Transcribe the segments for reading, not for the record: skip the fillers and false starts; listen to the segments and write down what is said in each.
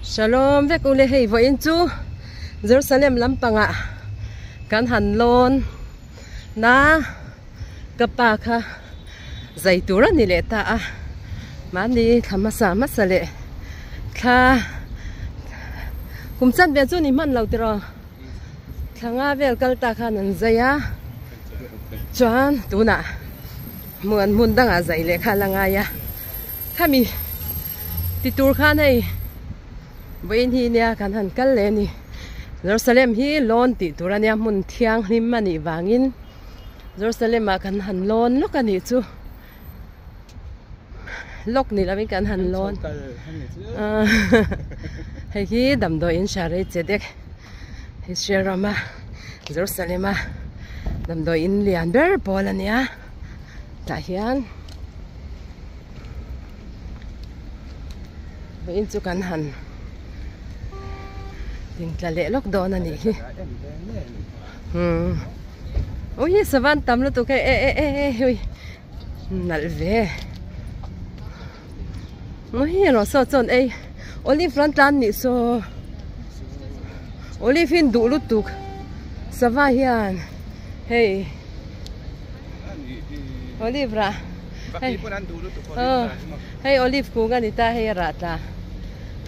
Shalom vek ule hei vawiin chu Jerusalem lampangah kan han lawn na ka pa kha zai tur a ni leh ta a mahni thla hmasa hmasa leh thla kum chan ve chu ni hman lo tiraw thla nga vel kal ta khan an zai a chuan tunah hmun hmun dangah zai leh kha a la ngai a khami ti tur khan hei vawiin hi nia kan han kal leh a ni Jerusalem hi lawn tih tur a nia hmun thianghlim a nih vangin Jerusalem ah kan han lawn lawk a nih chu lawk ni lovin kan han lawn hei hi damdawi in Sharei Tzedek Israel rama Jerusalem a damdawi in lian ber pawl a nia tah hian vawiin chu kan han dingtla leh lawk dawn a nih hi umm ui savan tam lutuk e e e e ui nalh ve ui erawh saw chuan ei olive ran tlan nih saw olive hi an duh lutuk sava hian hei. Olive rah hei aw hei olive kung a ni ta hei a rah tla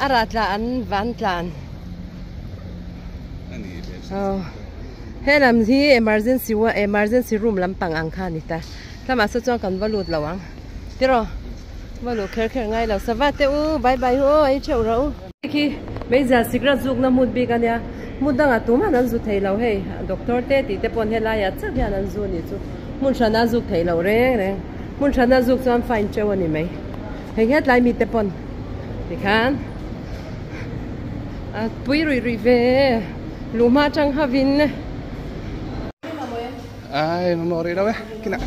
a rah tla an van tlan aw he lam hi emergency emergency room lampang ang kha a ni ta tlamah saw chuan kan va lut lo ang tiraw va luh kher kher ngai lo sava te u bye bye u aw ei theuh rawh u. Khi meizial sikret zukna hmun bik a nia hmun dangah tumah an zu thei lo hei doctor te tih te pawn helaiah chauh hian an zu a nih chu hmun hrana zuk theih loh reng reng hmun hrana zuk chuan fine teuh a ni mai hei hian tlai mite pawn tikhan a pui ruih ruih ve luh hma atang hauhin. Ai mamawh rih lo e kinah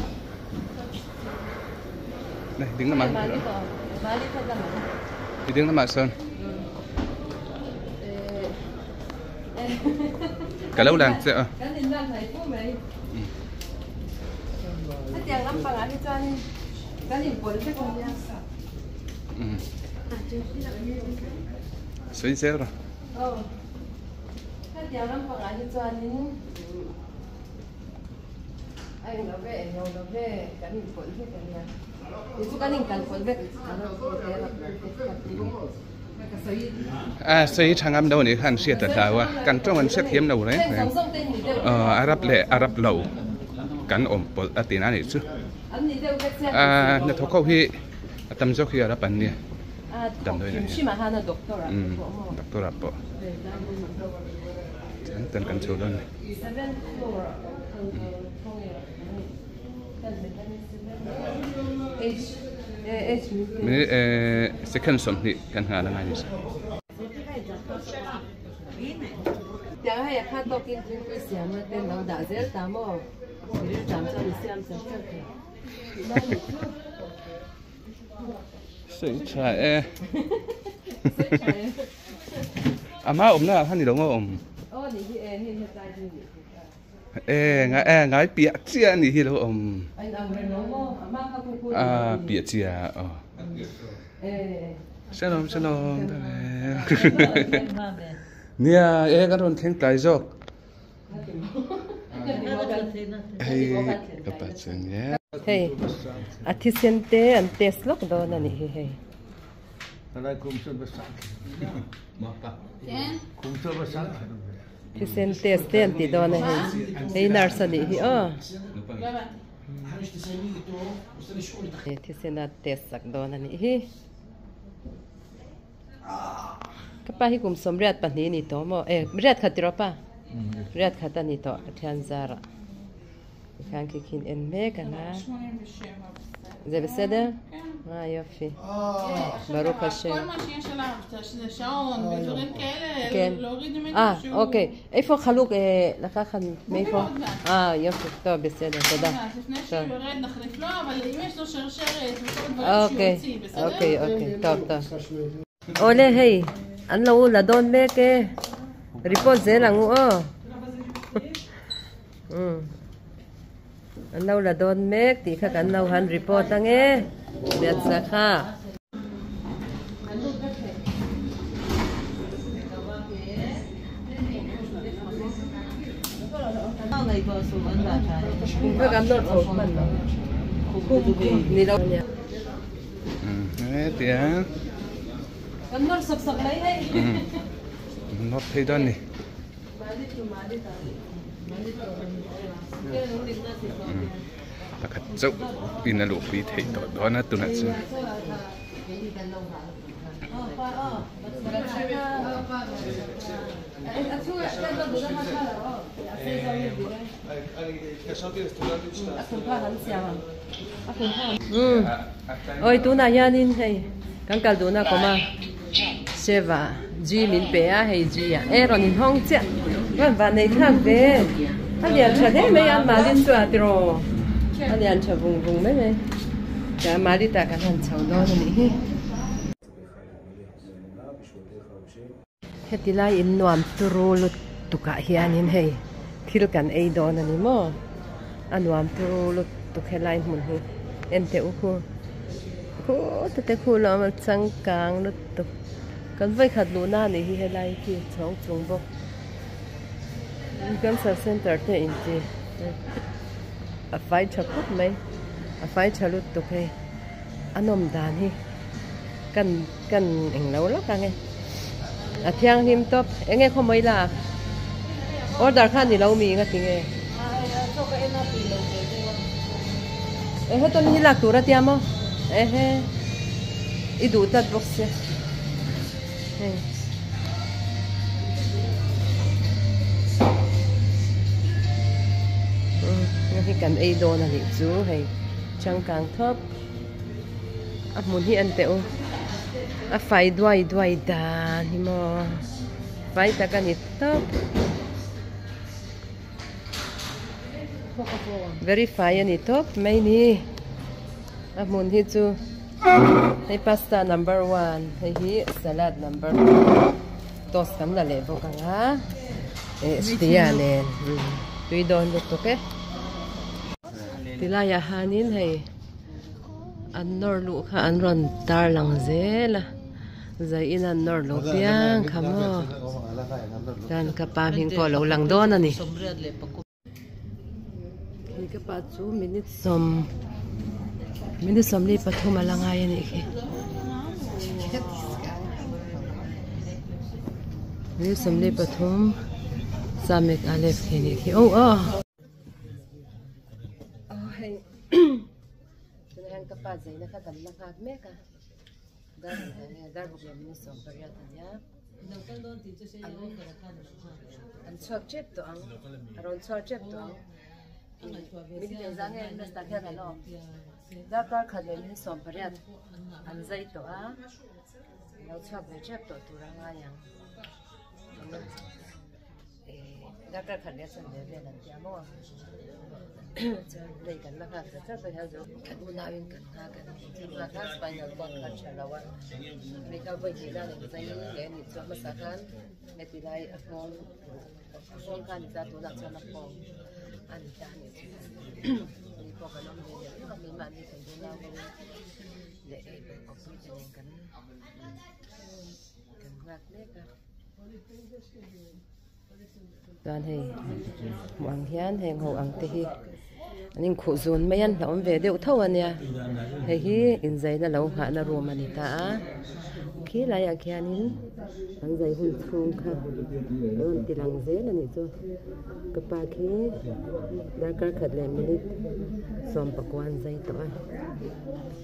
Đây, đứng lamah Đi đứng lamah sawn Ka lo lang che a. Sawi zel rawh. A eng lo ve, eng lo lo ve, kan inpawlh vek a nia. Ni chu kan inkalpawlh vek a lo ti te rap lo te ka ti. A sawi tha ngam lo nih khan hriat a hlau a, kan tawng an hriat thiam lo reng reng. A rap leh a rap lo kan awm pawlh a tihna nih chu. A hnathawk ho hi a tam zawk hi a rap an nia. Damdawi na hian. Doctor ah pawh. Chuan tan kan chho dawn a ni. Minute second 20 kan nghah a ngai ni se. Sawi tha e. A hma awmna ah khan ni lo maw awm? E ngai e ngai piah chiah a nih hi lo awm. A piah chiah aw. Shalom shalom. Nia e kan rawn thleng tlai zawk. Hei ka pa chuan e. Hei a thisen te an test lawk dawn a nih hi hei. Thisen test te an tih dawn a hei hei nurse a nih hi aw. Thisen a test sak dawn a nih hi. Ka pa hi kum 82 a ni tawh maw e riat khat tiraw pa riat khat a ni tawh Pathian zarah tikhan khi khin en mek ang a זה בסדר? אה יופי ברוך השם כן אה אוקיי איפה חלוק לקחת מאיפה? אה יופי טוב בסדר תודה אוקיי אוקיי אוקיי טוב טוב Awle hei an lo la dawn mek e report zel ang u aw umm an lo la dawn mek tih kha kan lo han report ang e biatsa kha. Khum kha kan nawr chho hman lo. Khum khum ni lo ania. Hetia. Kan nawr sawk sawk mai hei. Nawr thei dawn ni. Pakhat chauh in a luhpui theih tawh dawn a tunah chuan. Oi tunah hianin hei kan kal duhna kawm a Seva G min pe a hei G ah e rawn inhawng chiah rawn van nei thlak ve a lian tha hle mai a Malin chu a tiraw a lian tha vung vung mai mai chuan Malita kan han chho dawn a nih hi. Heti lai in nuam turu lutuk ah hianin hei thil kan ei dawn a ni maw a nuam turu lutuk helai hmun hi en teh u khu khu te khu lo awm a changkang lutuk kan vawikhat luh na anih hi helai khi chhawng chung bawk cancer center te inti a fai tha khawp mai a fai tha lutuk hei a nawm dan hi kan kan eng lo lawk ang e a thianghlim tawp eng nge khawmawi lak order kha ni lo mi nga ti nge e heta mi hi lak tur a tia maw ehe i duh tlat bawk sia hei hi kan ei dawn a nih chu hei changkang thawp. A hmun hi an teh u a fai duai duai dan hi maw fai tak a ni tawp very fai a ni tawp mai ni a hmun hi chu hei pasta number one hei hi salad number two toast kan la leh bawk ang a eh stia nen tui dawn lutuk e tilaiah hianin hei. An nawr luh kha an rawn tar lang zel a, zai in an nawr luh piang kha maw chuan ka pa hming pawh a lo lang dawn a ni. Hei ka pa chu minute sawm minute sawmli pathum a la ngai a nih khi. Minute 23 Samek Alef khi nih khi oh oh. Aw hei tunah hian ka pa zaina kha kan la nghak mek a dar eng dar bawk leh minute 18 a nia an chhuak tep tawh ang a rawn chhuak tep tawh ang minute engzah nge Mr hian an awm darkar khat leh minute 18 an zai tawh a lo chhuak ve tep tawh tur a ngai ang. Darkar khat leh a chhan ve vel an tia maw chuan lei kan la nghak ta chauh a hian kan unauin kan nghak a ni chu nghak khan spinal cord kha tha lo a mi kha vawi hnih nan engzai nge a nih chu a hmasa khan heti lai a nghawng a nghawng kha a ni ta tunah chuan a khawng a ni ta a nih chu mi pawh kan awm ve leh reng a mi mahni kan unau ho in leh ei ber kawppui te nen kan kan nghak mek a. Chuan hei hmuh ang hian heng ho ang te hi an inkhuh zun mai a an hlauhawm ve deuh tho a nia hei hi inzaina lo nghahna room a ni ta a khi laiah khianin an zai hun chhung kha a rawn ti lang zel a nih chu ka pa khi darkar khat leh minute 19 an zai tawh a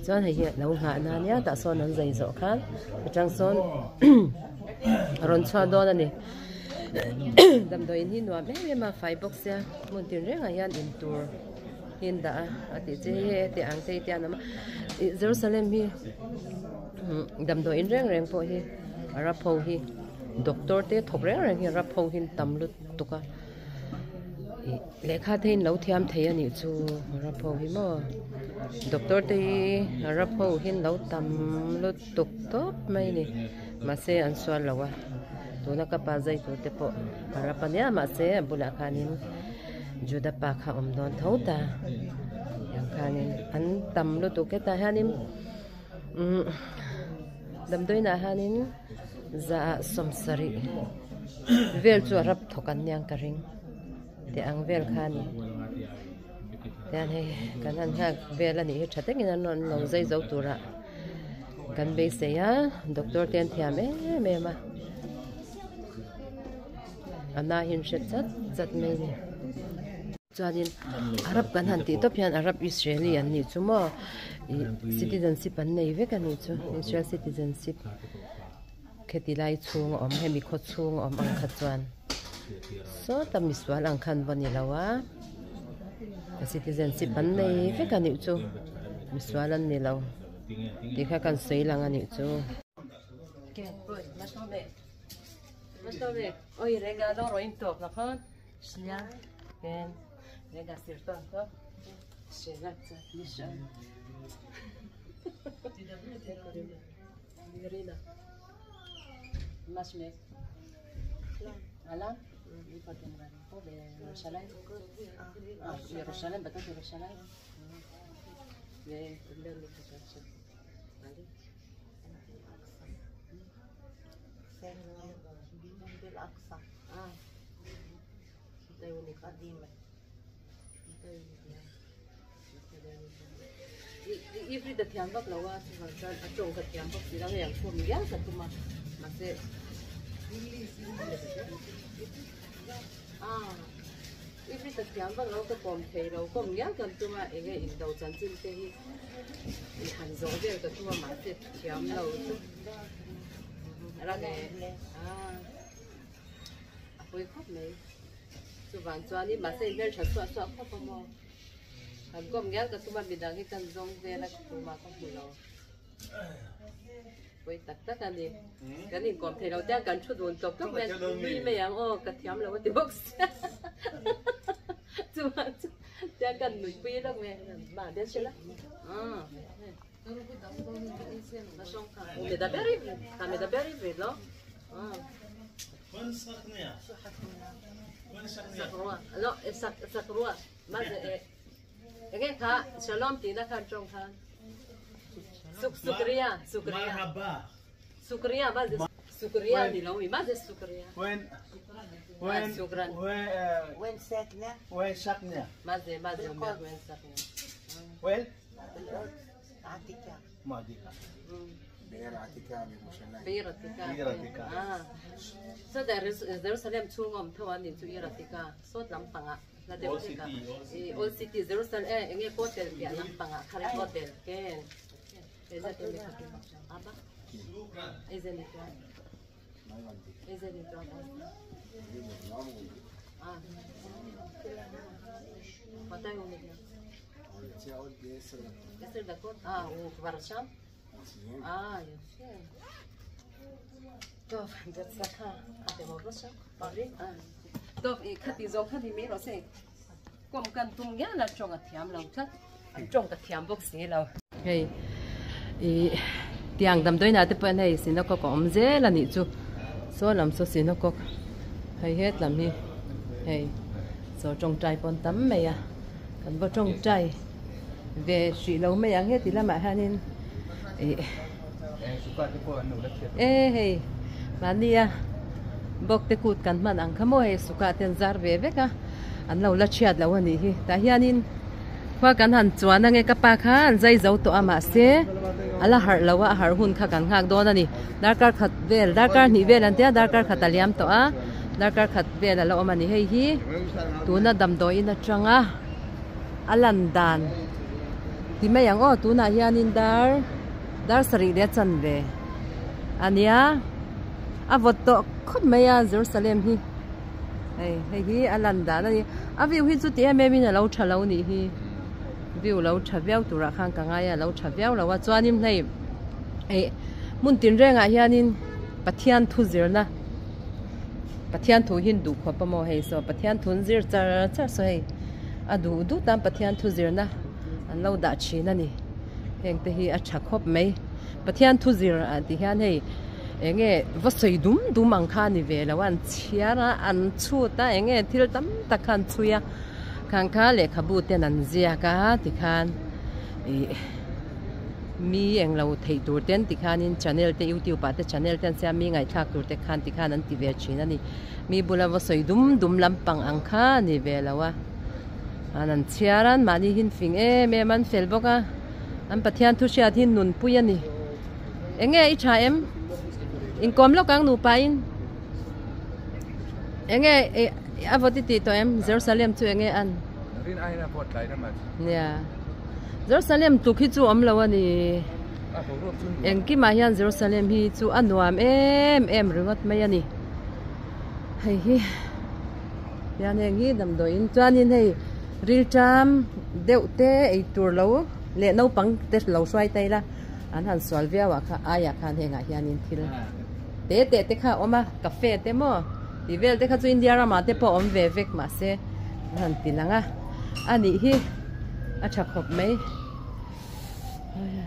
chuan hei hi lo nghahna a nia tah sawn an zai zawh khan atang sawn. A rawn chhuah dawn a ni damdawi in hi nuam em em a fai bawk sia hmun tin rengah hian in tur hi an dah a a tih che hi heti ang te hi te an awm a ih Jerusalem hi damdawi in reng reng pawh hi Arab ho hi doctor te thawk reng reng hi Arab ho hi an tam lutuk a ih lehkha te hi an lo thiam thei a nih chu Arab ho hi maw doctor te hi Arab ho hi an lo tam lutuk tawp mai a ni. Mahse an sual lo a, tuna ka pa zai tur te pawh a rap a nia mahse a bulah khanin Juda pa kha awm dawn tho ta tiang khanin an tam lutuk hetah hianin umm damdawiinah hianin za ah 70 vel chu a rap thawk an nia ka ring. Tih ang vel kha a ni. Tihian hei kan han nghak vel a nih hi tha takin an rawn lo zai zo tura kan beisei a doctor te an thiam em em a a na hi an hre chat chat mai a ni. Chuanin Arab kan han tih tawp hian Arab Israeli an nih chu maw ih citizenship an nei vek a nih chu Israel citizenship. Kheti lai chhung a awm hemi khaw chhung a awm ang kha chuan sawta misual ang khan va ni lo a citizenship an nei vek a nih chu misual an ni lo tih kha kan sawi lang a nih chu. מה שמך? אהלן? איפה אתם גרים? פה בירושלים? אה, ירושלים, בתוך ירושלים? Ivri ta thiam vak lo a chuvang chuan a tawng ka thiam bawk si lo hei ang khum ngial ka tum a mahse ah Ivri ta thiam vak lo ka kawm thei lo kawm ngial kan tum a enge indo chanchin te hi i han zawh vel ka tum a mahse thiam lo chu ah a pawi khawp mai chuvang chuanin mahse in hmeltha suah suah khawp a maw. Kan kawm ngial ka tum a midang hi kan zawng vel a tumah ka hmu lo. Pawi tak tak a ni. Kan inkawm thei lo te a kan thu dun tawk tawk mai a nui mai ang aw ka thiam lo a ti bawk sia. Chuvang chu tia kan nuipui lawk mai a ma den hrilh a. Medaber ivrit, ta medaber ivrit lo. Sakrua, lo sakrua. Enge kha shalom tihna khan tawng khan suk sukriya sukriya sukriya ma ze sukriya ni lo mi ma ze sukriya وين وين شكرا وين ساكنة؟ وين ساكنة؟ ما زي ما زي وين ساكنة؟ وين؟ بالقدس عتيكة ما عتيكة בעיר העתיקה בירושלים. בעיר עתיקה. בעיר העתיקה. So there is Jerusalem chhung awm tho an inchu ir atika sawt lampangah la deuh hlek a ih old city Jerusalem eh eng nge hotel piah lampangah kha ri hotel ken aba איזה נקרא איזה נקרא אה מתי הוא מגיע? עשר דקות? אה, הוא כבר שם? אה, יפה. טוב, בהצלחה. אתם עוד לא שם? טוב, khati zawng kha ni mai rawh se. Kawm kan tum ngial a tawng a thiam lo tlat. An tawng ka thiam bawk si lo. Hei ih tiang damdawi nah te pawh hian hei sinakawk a awm zel a nih chu. Saw lam saw sinakawk hei het lam hi hei chaw tawngtai pawn tam mai a. Kan va tawngtai ve hrih lo mai ang heti lamah hianin ih e hei mahnia bawk te kut kan hman ang kha maw hei sukah te an zar ve vek a an lo la chhiat lo a nih hi tah hianin khua kan han chuan ange ka pa kha an zai zo tawh a mahse a la harh lo a a harh hun kha kan nghak dawn a ni darkar khat vel darkar hnih vel an tia darkar khat a liam tawh a darkar khat vel a la awm a ni hei hi tuna damdawiin atanga a lan dan ti mai ang aw tunah hianin dar dar sarih leh a chanve a nia a vawt tawh khawp mai a Jerusalem hi hei hei hi a lan dan a ni a view hi chu ti em em in a lo tha lo nih hi view lo tha viau turah khan ka ngai a lo tha viau lo a chuanin hei ih hmun tinrengah hianin Pathian thu zirna Pathian thu hi an duh khawp a maw hei saw Pathian thu an zir char char saw hei a duh duh tan Pathian thu zirna an lo dah thin a ni heng te hi a tha khawp mai Pathian thu zir ah ti hian hei eng nge va sawi dum dum ang kha a ni ve lo a an chhiar a an chhut a eng nge thil tam tak kha an chhui a khang kha lehkhabu ten an ziak a tikhan ih. Mi eng lo theih tur ten tikhanin channel te youtube ah te channel te an siam mi ngaihthlak tur te khan tikhan an ti ve thin a ni. Mi bula va sawi dum dum lampang ang kha a ni ve lo a. An an chhiar a, mahni hi an fing em em a, an fel bawk a, an Pathian thu hriat hi nunpui a ni. Eng nge i tha em? Inkawm lawk ang nupa in. Eng nge a vawt i tih tawh em? Jerusalem chu eng nge an? Rin aiin a vawt tlai ram a. Nia. Jerusalem tluk hi chu awm lo a ni. Engkimah hian Jerusalem hi chu a nuam em em ringawt mai a ni. Hei hi hian heng hi damdawiin chuanin hei rilṭam deuh te ei tur lo leh naupang te lo hruai ta ila an han sual viau ah kha aiah khan hengah hianin thil te teh te kha a awm a cafe te maw tih vel te kha chu India ramah te pawh a awm ve vek mahse an han ti lang a a nih hi a tha khawp mai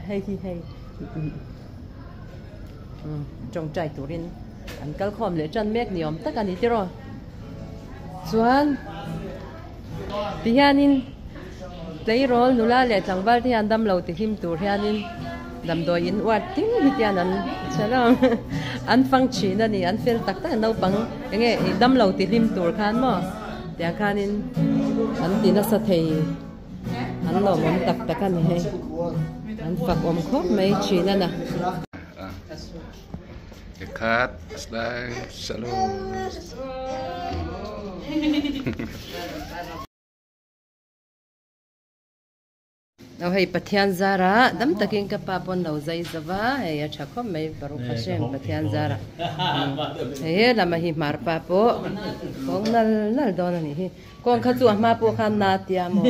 hei hi hei tawngtai turin an kal khawm leh tan mek ni awm tak a ni tiraw chuan tihianin tleirawl nula leh tlangval te hian damlo ti hlim tur hianin damdawi in uar ting hi tian an chhelo an fang thin a ni an fel tak tak naupang enge damlo ti hlim tur khan maw tiang khanin an ti nasa thei an lawmawm tak tak a ni hei an fak awm khawp mai thin a na. Ekhat slai shalom. Aw hei Pathian zara dam takin ka pa pawn lo zai zova hei a tha khawp mai Baruch Hashem Pathian zara hei he lama hi hmar pa pawh kawng nal nal dawn a nih hi kawng kha chu a hma pawh khan na tia maw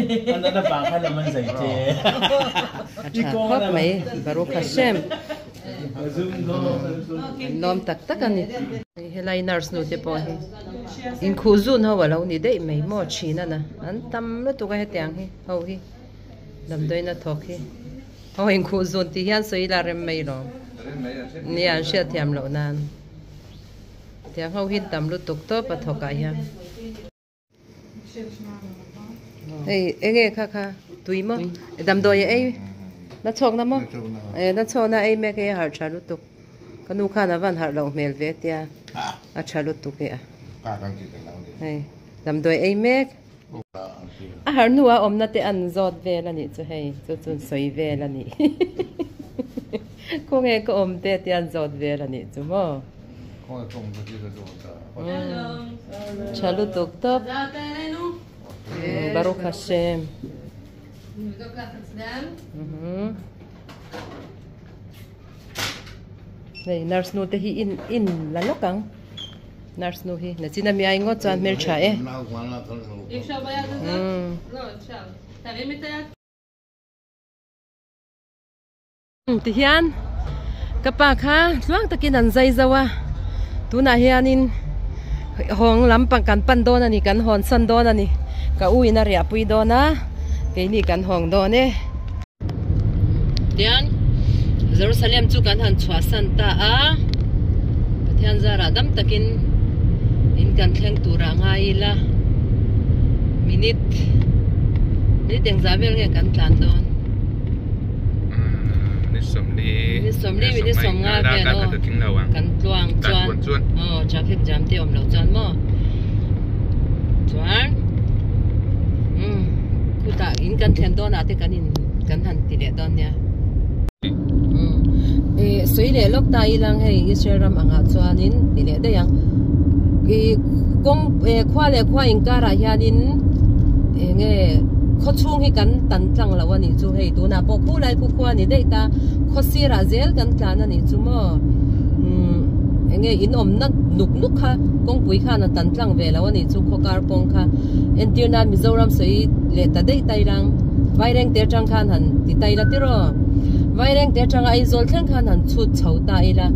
a tha khawp mai Baruch Hashem an lawm tak tak a ni helai nurse nu te pawh hi inkhuh zun ho a lo ni daih mai maw thin a na an tam lutuk a hetiang hi ho hi. Damdawiin a thawk hi aw inkhuh zun tih hian sawi ila rem mai lo nia an hriat thiam loh nan tiang ho hi tam lutuk tawp a thawk ah hian hei enge kha kha tui maw damdawi a ei na chhawk na maw e na chhawk na ei mek hei a harh tha lutuk ka nu khan a van harh loh hmel ve tia a tha lutuk e a hei damdawi ei mek. A har hnua awmna te an zawt vel a nih chu hei chu chu sawi vel a nih khawnge ka awm te tih an zawt vel a nih chu maw tha lutuk tawp Baruch Hashem hei nurse nu te hi in in la lawk ang. Nurse nu hi nachin a miai ngawt chuan hmeltha e. Tihian ka pa kha tluang takin an zai zo a, tunah hianin hawng lampang kan pan dawn a ni, kan hawn san dawn a ni, ka u in a riahpui dawn a, keini kan hawng dawn e. Tian Jerusalem chu kan han chhuahsan ta a, Pathian zarah dam takin in kan thleng turah ngai ila minute minute engzah vel nge kan tlan dawn? Ni sawmli ni sawmli ni sawm nga vel aw kan tluang chuan aw traffic jam te awm loh chuan maw chuan umm khutah in kan thlen dawnah te kan in kan han ti leh dawn nia umm ih sawi leh lawk ta ilang hei Israel ram angah chuanin ti leh daih ang ih kawng eh khua leh khua inkarah hianin eng nge khaw chhung hi kan tan tlang lo a nih chu hei tunah pawh khu lai khu khua a ni daih ta khaw sirah zel kan tlan a nih chu maw umm eng nge in awmna nuk nuk kha kawngpui khan a tan tlang ve lo a nih chu khaw kar kawng kha entir nan Mizoram sawi leh ta daih tai lang Vaireng te atang khan han ti tai la tiraw Vaireng te atanga Aizawl thleng khan han chhut chho ta ila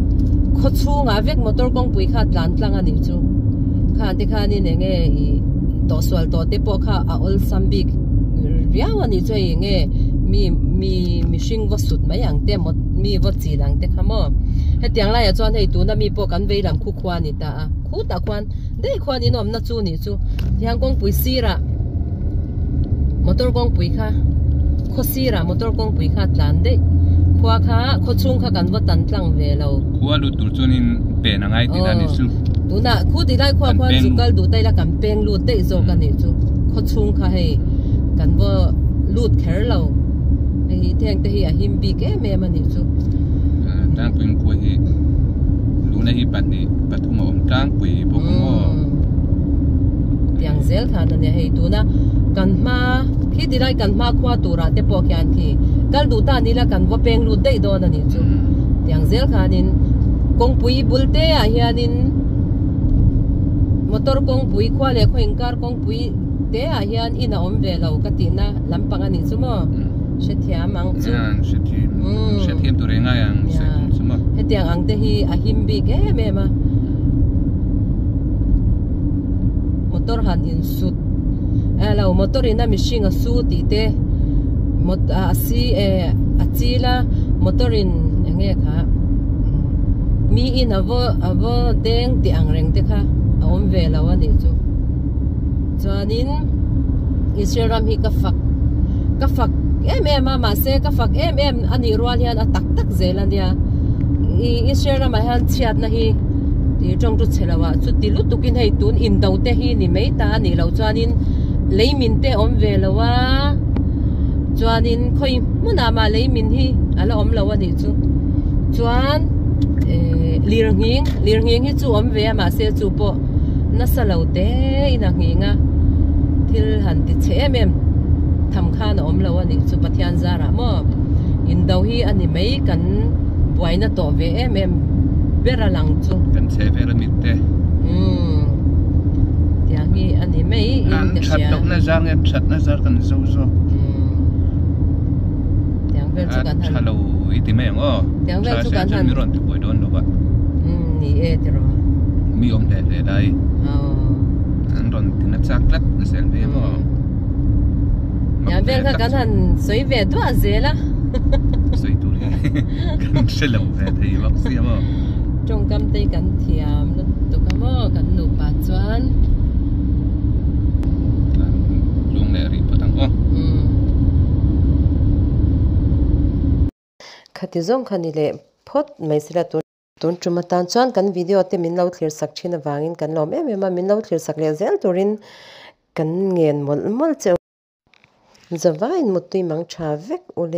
khaw chhungah vek motor kawngpui kha a tlan tlang a nih chu khan te khanin eng nge ih tawhsual tawh te pawh kha a awlsam bik riau a nih chu hei eng nge mi mi mihring vaw sut mai ang te maw mi vaw chin ang te kha maw hetiang laiah chuan hei tuna mi pawh kan vei lam khu khua a ni ta a khutah khuan daih khuan in awmna chu nih chu tiang kawngpui sirah motor kawngpui kha khaw sirah motor kawngpui kha a tlan daih Khua kha khaw chhung kha kan va tan tlang ve lo. Khua lut tur chuanin pen a ngai tih dan a nih chu. Tunah khu ti lai khua khuan chu kal duh ta ila kan peng lut daih zawk a nih chu. Khaw chhung kha hei kan va lut kher lo. Hei hi theng te hi a him bik em em a nih chu. Tlangpuiin khua hi luhna hi pahnih pathum a awm tlangpui bawk ang aw. Tiang zel khan a nia hei tuna kan hma khi ti lai kan hma khua turah te pawh khian khi kal duh ta ni la kan va peng lut daih dawn a nih chu. Tiang zel khanin kawngpui bul te ah hianin motor kawngpui khua leh khaw inkar kawngpui te ah hian in a awm ve lo ka tihna lampang a nih chu maw hrethiam ang chu. Hrethiam tur eng ai ang sawi tum chu maw. Hetiang ang te hi a him bik em em a. Motor han insut alo motor in a mihring a su tih te a si eh a chil a motor in eng nge kha mi in a vaw a vaw deng tih ang reng te kha a awm ve lo a nih chu chuanin Israel ram hi ka fak ka fak em em a mahse ka fak em em a nih rual hian a tak tak zel a nia ih Israel ramah hian chhiatna hi Tih tawng chu chhe lo ah chuti lutukin hei tun indo te hi ni mai ta a nih loh chuanin lei min te awm ve lo a chuanin khawi hmunah mah lei min hi a la awm lo a nih chu chuan eh lir nghing lir nghing hi chu awm ve a mahse chu pawh nasa lo te in a nghing a thil han ti chhe em em tham khan a awm lo a nih chu Pathian zarah maw indo hi a ni mai kan buaina tawh ve em em. ber a lang chu. Kan chhe vel a mit te. Umm tiang hi a ni mai in ka hria. An that lohna zar nge thatna zar kan zo zawk. Umm tiang vel chu kan han. Tha lo i ti mai ang aw. Tiang vel chu kan han. Mi rawn ti buai dawn lo va. Umm ni e tiraw. Mi awm hle hle lai. An rawn ti na chak tlat na sel ve maw. Tiang vel kha kan han sawi ve duah zel a. Sawi tur hi kan hre lo ve thei bawk sia maw. Tawngkam te hi kan thiam lutuk a maw kan nupa chuan. Kan tlung leh rih phawt ang aw. Khati zawng kha ni leh phawt mai sela tun. Tun tum atan chuan kan video te min lo thlir sak thin avangin kan lawm em em a, min lo thlir sak leh zel turin kan ngen mawlh mawlh che u. Zavain muttui mang tha vek ule.